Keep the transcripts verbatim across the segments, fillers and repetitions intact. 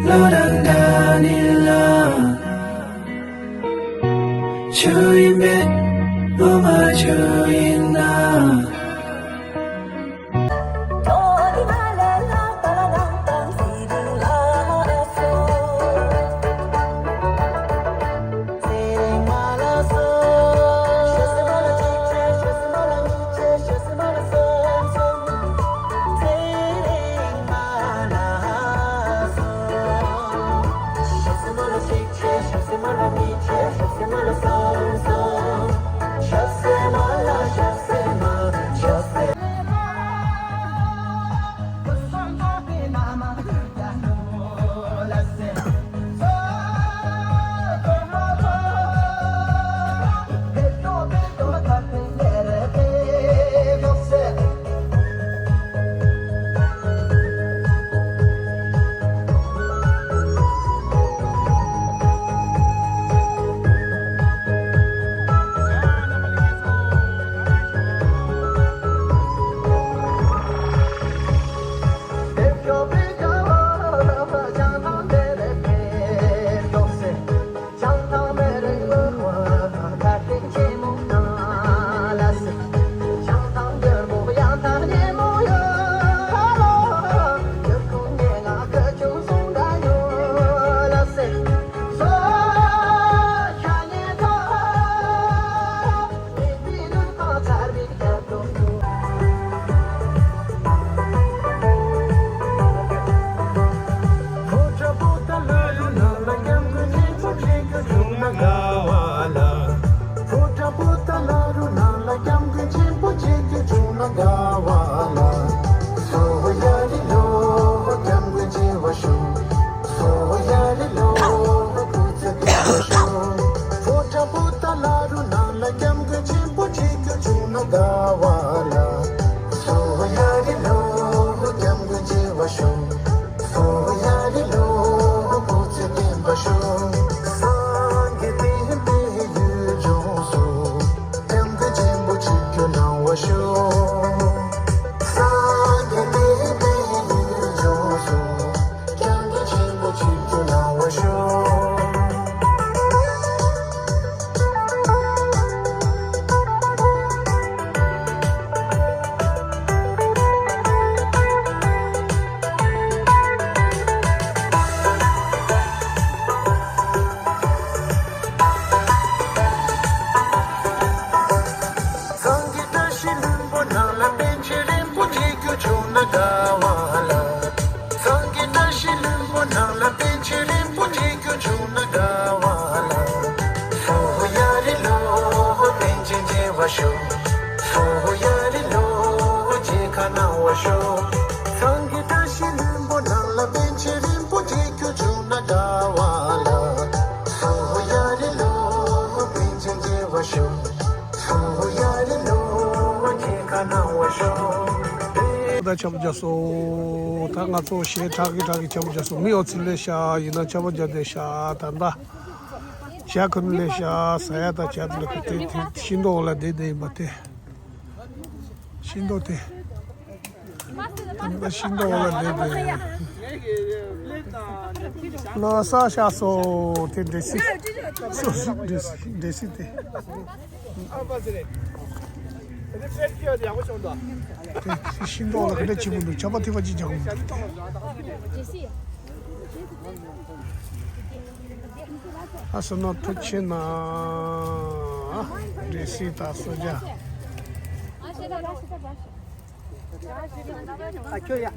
བློ་རང་འདྲ་ནི་ལ། ཆུ་ཡིན་མེད་བློ་མ་ཆུ་ཡིན་ན། སངས་རྒྱས་བཀྲ་ཤིས་ལྷུན་པོ་ནང་ལ་པཎ་ཆེན་རིན་པོ་ཆེ་ཁྱོད་བྱོན་ན་དགའ་བ་ལ། སངས་རྒྱས་བཀྲ་ཤིས་ལྷུན་པོ་ནང་ལ་པཎ་ཆེན་རིན་པོ་ཆེ་ཁྱོད་བྱོན་ན་དགའ་བ་ལ། སོ་ཡ་རི་ལོ་པཎ་ཆེན་མཇལ་བར་ཤོག་སོ་ཡ་རི་ལོ་མཇལ་ཁ་གནང་བར་ཤོག་སངས་རྒྱས་བཀྲ་ཤིས་ལྷུན་པོ་ནང་ལ་པཎ་ཆེན་རིན་པོ་ཆེ་ཁྱོད་བྱོན་ན་དགའ་བ་ལ། སོ་ཡ་རི་ལོ་པཎ་ཆེན་མཇལ་བར་ཤོག་ད་ཆམ་རྒྱག་སོ། ད་ང་ཚོ་གཞས་དྲག་གི་དྲག་གི་ཆམ་རྒྱག་སོ། མི་ཨོ་ཚི་ལས་ཤ་ཡིན་ན་ཆམ་རྒྱག་དེ་ཤ་ད་ད་ཞག་ཁུ་ནུ་ལས་ཤ་ཟ་ཡ་ད་ཆ་དེ་ལ་གི་དེ་དེ་ཤིང་ཏོག་ལ་དེ་དེ་ཡིན་པ་དེ་ཤིང་ཏོག་དེ་ད་ཤིང་ཏོག་ལ་དེ་དེ་ལོ་ས་ཤ་སོ་དེ་འདྲེ་སི་སོ་སི་འདྲེ་སི་འདྲེ་སི་དེ། དེ་ཤིང་ཏོག་ལ་ག་འདྲ་བྱེད་མི་འདུག་ཆར་པ་ཐིགས་པ་ཅིག་རྒྱག་མི་འདུག་ཨ་སོ་ན་ཐུགས་ཆེ་ན་འདྲེ་སྲིད་ད་སོ་རྒྱ། ཨ་ཁྱོད་ཡ།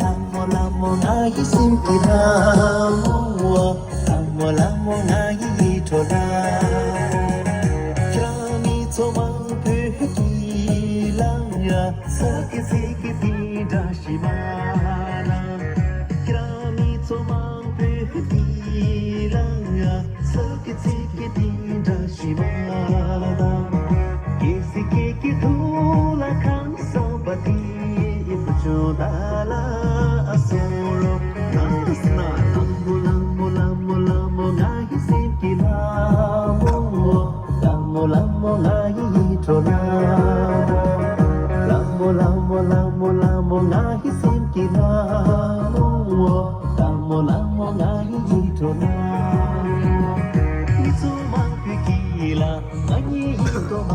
ལྷ་མོ་ལྷ་མོ་ང་ཡི་སེམས་ཀྱི་ལྷ་མོ། ལྷ་མོ་ལྷ་མོ་ང་ཡི་ཡིད་འཕྲོག་ལྷ། ཁྱེད་རང་མི་ཚོ་མང་པོས་ཀྱི་ལང་ཡ་ས་ཀི་ཚི་ཀི་དེ་འདྲ་ཞིག་མ་ལ། ཁྱེད་རང་མི་ཚོ་མང་པོས་ཀྱི་ལང་ཡ་ས་ཀི་ཚི་ཀི་དེ་འདྲ་ཞིག་མ་ལ། ཀི་སི་ཀི་ཀི་ཐུ་ལ་ཁང་སོ་པ་དེ་ཡི་བུ་ཆུང་ད་ལ་ཨ་སོ་རོ། ཨ་སྣ། ལྷ་མོ་ལྷ་མོ་ལྷ་མོ་ལྷ་མོ་ང་ཡི་སེམས་ཀྱི་ལྷ་མོ། ལྷ་མོ་ལྷ་མོ་ང་ཡི་ཡིད་འཕྲོག་ལྷ་མོ། ལྷ་མོ་ལྷ་མོ་ལྷ་མོ་ལྷ་མོ་ང་ཡི་སེམས་ཀྱི་ལྷ་མོ། ལྷ་མོ་ལྷ་མོ་ང་ཡི་ཡིད་འཕྲོག་ལྷ་མོ། མི་ཚོ་མང་པོས་ཀྱི་ལ། ང་གཉིས་ཡིན་དོ་མ་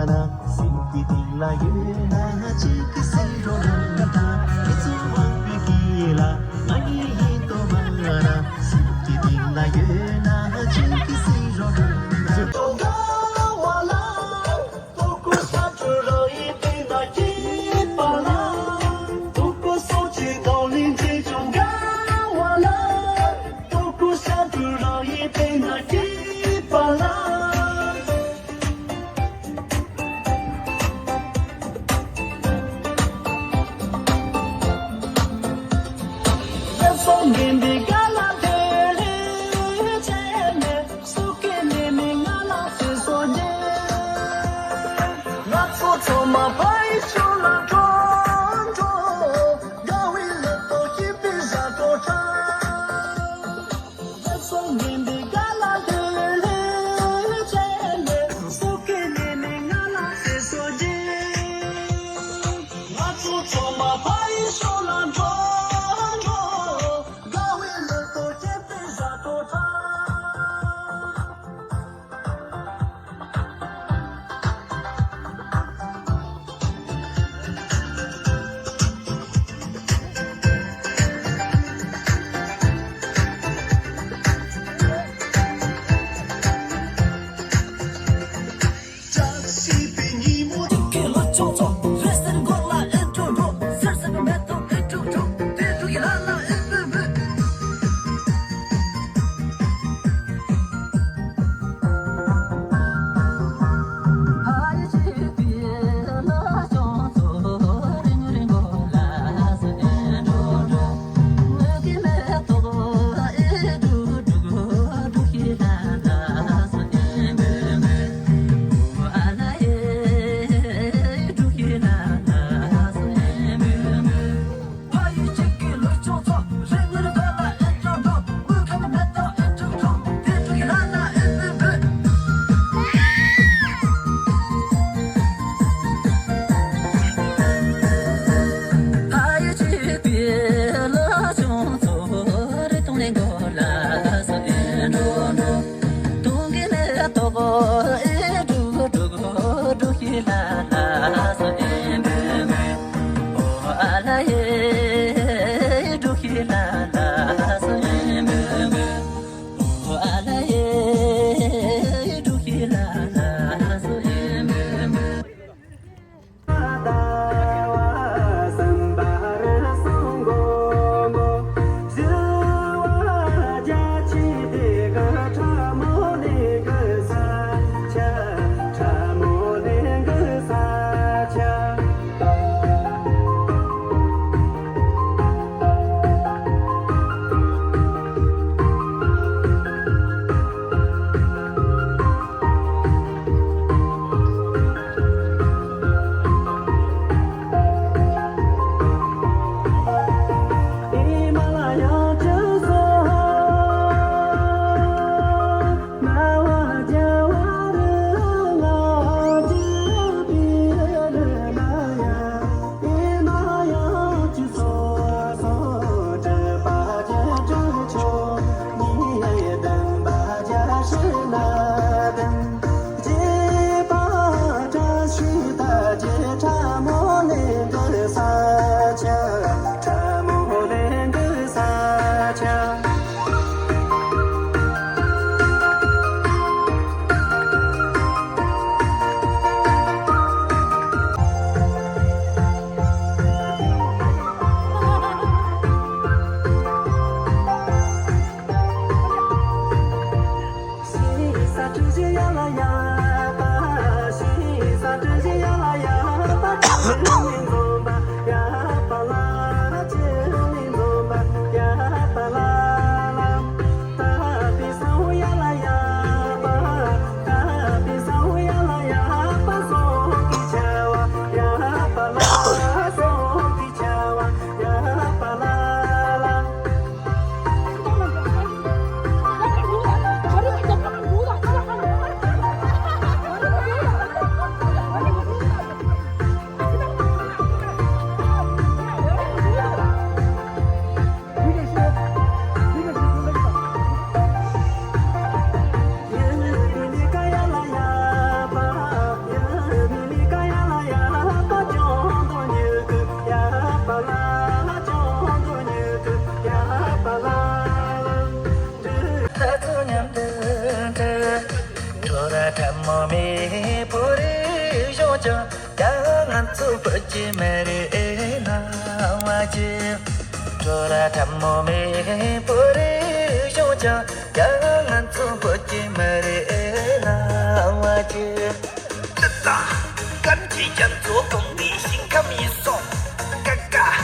ན། སེམས་ཀྱི་གཏིང་ལ་ཡོད་ན་གཅིག་གིས་གཟིགས་རོགས་གནང་། མི་ཚོ་མང་པོས་ཀྱི་ལ། ང་གཉིས་ཡིན་དོ་མ་ན། སེམས་ཀྱི་གཏིང་ལ་ཡོད་ན་གཅིག་གིས་གཟིགས་རོགས་གནང་། ཁྲོ་ར་ཁྲ་མོ་མེ་བོ་རི་གཞུང་ཀྱང་ཀྱང་ང་ཚོ་བོད་ཀྱི་མི་རིགས་ཨེ་ན་བ་ཀྱི། ཁྲོ་ར་ཁྲ་མོ་མེ་བོ་རི་གཞུང་ཀྱང་ཀྱང་ང་ཚོ་བོད་ཀྱི་མི་རིགས་ཨེ་ན་བ་ཀྱི། ཏི་ཏ་གན་གྱི་རྒྱ་མཚོ་གང་ནས་ཞིང་ཁམས་ཡིན་སོང་ཀ་ཀ།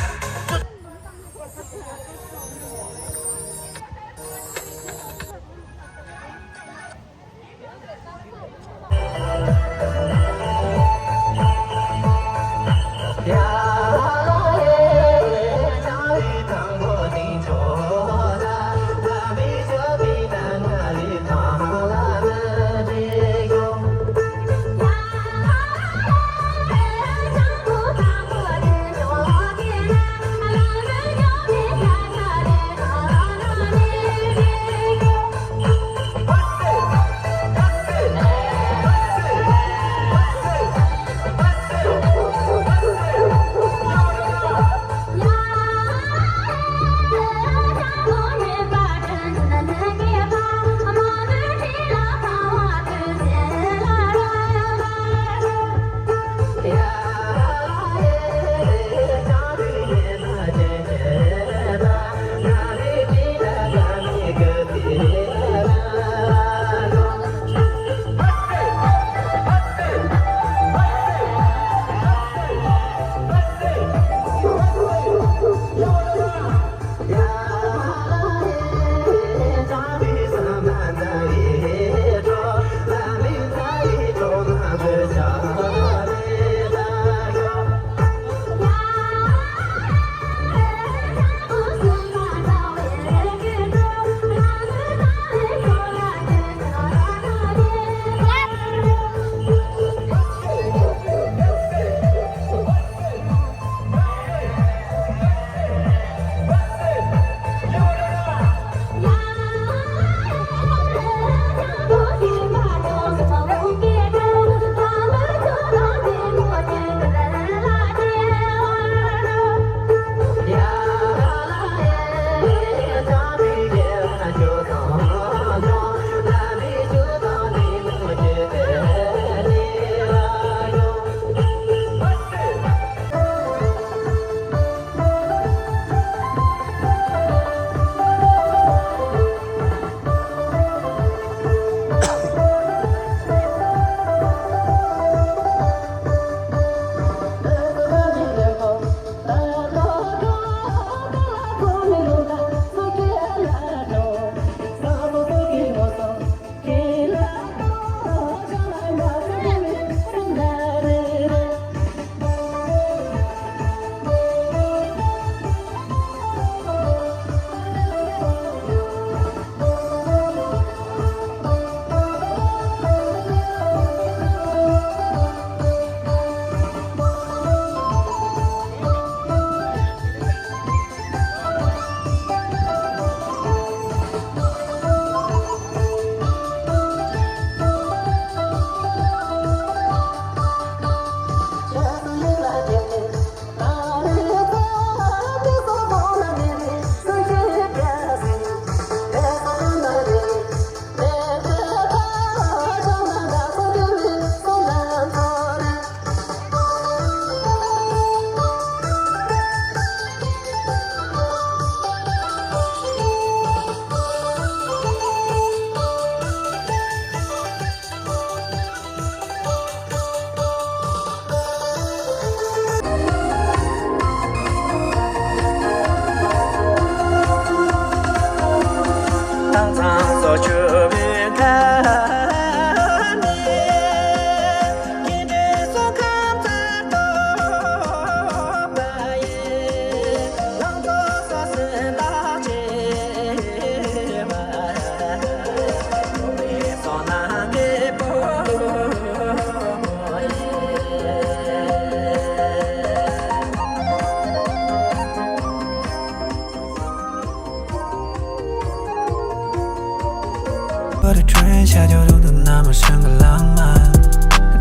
ཡ་ཇོ་རུ་དུ་ན་མ་ཤང་ག་ལང་མ།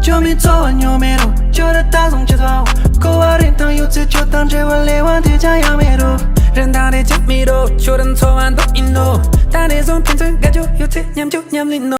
ཇོ་མི་ཚོ་བ་ཉོ་མེ་རུ་ཇོ་ར་ད་སོང་ཆེ་ཚ་བ། ཀོ་བ་རིན་ཐང་ཡོད་ཚེ་ཇོ་དང་འབྲེལ་བ་ལེ་བ་དེ་ཅང་ཡང་མེ་རུ། རིན་ཐང་རེ་ཅང་མེ་རུ་ཇོ་ར་ཚོ་བ་འདོག་ཨིན་ནོ། ད་རེ་ཟོང་ཕན་ཚུན་དགའ་ཇོ་ཡོད་ཚེ་ཉམ་ཇོ་ཉམ་ལིན་ནོ།